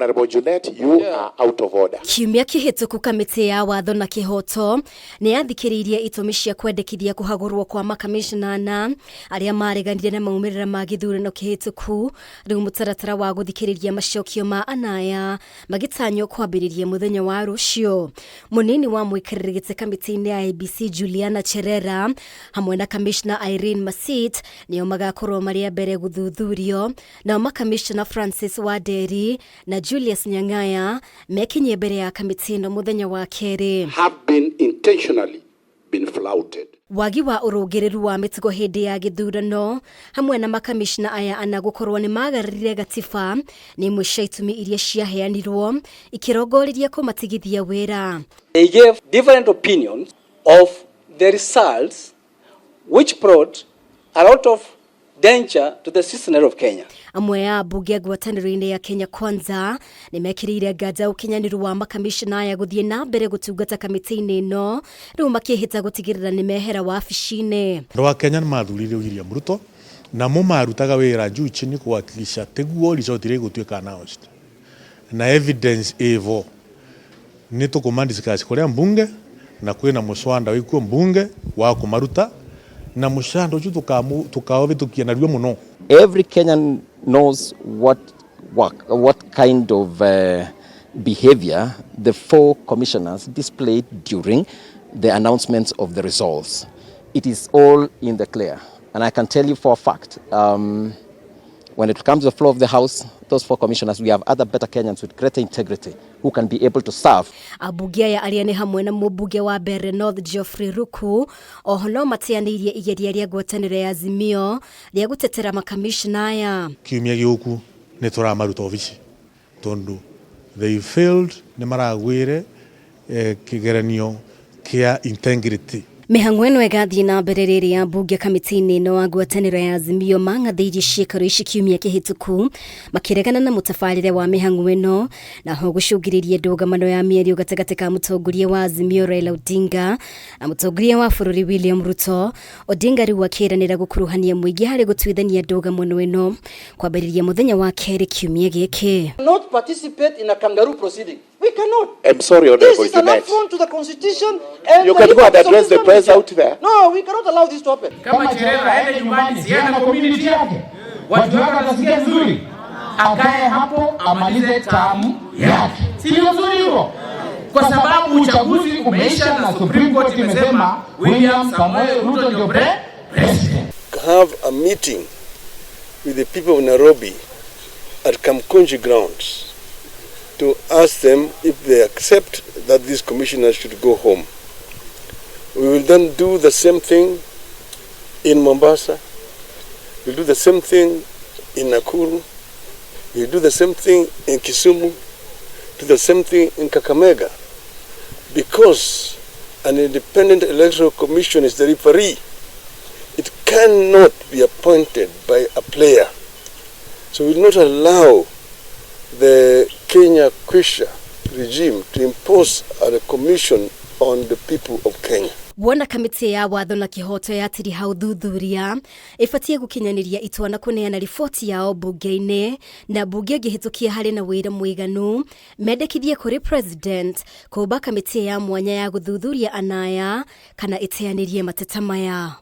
Honorable Junet, you are out of order. Kiumia kĩhĩtũku, kamĩtĩ ya watho na kĩhoto nĩ yathikĩrĩirie itũmi cia kwendekithia kũhagũrwo kwa makamishna ana arĩa mareganire na maumĩrĩra ma gĩthurano kĩhĩtũku. Rĩu mũtaratara wa gũthikĩrĩria macokio ma anaya magĩtanywo kwambĩrĩria mũthenya wa rũciũ. Mũnini wa mũikarĩri gĩtĩ kamĩtĩ-inĩ ya IEBC, Juliana Cherera, hamwe na kamishna Irene Masit nĩo magakorwo marĩ a mbere gũthuthurio, nao makamishna Francis Wanderi na Julius Nyang'aya mekinyie mbere ya kamĩtĩ ĩno mũthenya wa kerĩ. Have been intentionally been flouted. Wagi wa ũrũngĩrĩru wa mĩtugo hĩndĩ ya gĩthurano hamwe na makamishna aya ana gũkorwo nĩ magarũrire gatiba nĩ imwe cia itũmi iria ciaheanirwo ikĩrongoreria kũmatigithia wĩra. They gave different opinions of the results, which brought a lot of danger to the citizenry of Kenya. Amwe a ambunge ngwatanĩro-inĩ ya Kenya Kwanza nĩ mekĩrĩire nganja ũkinyanĩru wa makamishna aya gũthiĩ na mbere gũtungata kamĩtĩ-inĩ ĩno, rĩu makĩhĩta gũtigĩrĩra nĩ mehera wabici-inĩ. Andũ a Kenya nĩ mathurire William Ruto namo marutaga wĩra juu chini kuhakikisha tiguo result iria igũtuĩka announced na evidence ĩvo. Nĩ tũkũma discuss kũrĩa mbunge na kwĩna mũcwanda wĩkuo mbunge wa kũmaruta na mũcanda ũcio tũkaũvĩtũkia narua mũno. Every Kenyan knows what work, what kind of behavior the four commissioners displayed during the announcements of the results. It is all in the clear. And I can tell you for a fact, when it comes to the floor of the House, those four commissioners, we have other better Kenyans with greater integrity who can be able to serve. Ambunge aya, arĩa nĩ hamwe na mũmbunge wa Mbeere North Geoffrey Ruku, oho no mateanĩirie igeria rĩa ngwatanĩro ya Azimio rĩa gũtetera makamishna aya. Kiumia gĩũku nĩ tũramaruta obici tondu they failed, nĩ maragwire kĩgeranio kĩa integrity. Mĩhang'o ĩno ĩgathiĩ na mbere rĩrĩa ambunge kamĩtĩ-inĩ ĩno wa ngwatanĩro ya Azimio mang'athĩirie ciĩkaro ici kiumia kĩhĩtũku makĩregana na mũtabarĩre wa mĩhang'o ĩno, naho gũcũngĩrĩria ndũgamano ya mĩario gatagatĩ ka mũtongoria wa Azimio Raila Odinga na mũtongoria wa bũrũri William Ruto. Odinga rĩu akĩranĩra gũkuruhania mũingĩ harĩ gũtuithania ndũgamano ĩno kwambĩrĩria mũthenya wa kerĩ kiumia gĩkĩ. Not participate in a kangaroo proceeding. We cannot. I'm sorry, This Honorable is an Junet. affront to the Constitution and You the can go and liberties of address the this press country. out there. No, we cannot allow this to happen. Kama Cherera aende nyumbani, si ana community yake, watu wake watasikia vizuri, akae hapo amalize term yake, si ndio vizuri hivyo? Kwa sababu uchaguzi umeisha na Supreme Court imesema William Samoei Ruto ndio president. Have a meeting with the people of Nairobi at Kamkunji grounds to ask them if they accept that these commissioners should go home. We will then do the same thing in Mombasa. We'll do the same thing in Nakuru. We'll do the same thing in Kisumu. Do the same thing in Kakamega. Because an independent electoral commission is the referee. It cannot be appointed by a player. So we will not allow the Kenya Kwisha regime to impose a commission on the people of Kenya. Wona kamĩtĩ ya watho na kĩhoto yatiriha ũthuthuria ĩbatiĩ gũkinyanĩria itua na kũneana riboti yao mbunge-inĩ, na mbunge ĩngĩhĩtũkia harĩ na wĩra mũiganu mendekithie kũrĩ president kũmba kamĩtĩ ya mwanya ya gũthuthuria anaya kana ĩteanĩrie mateta maya.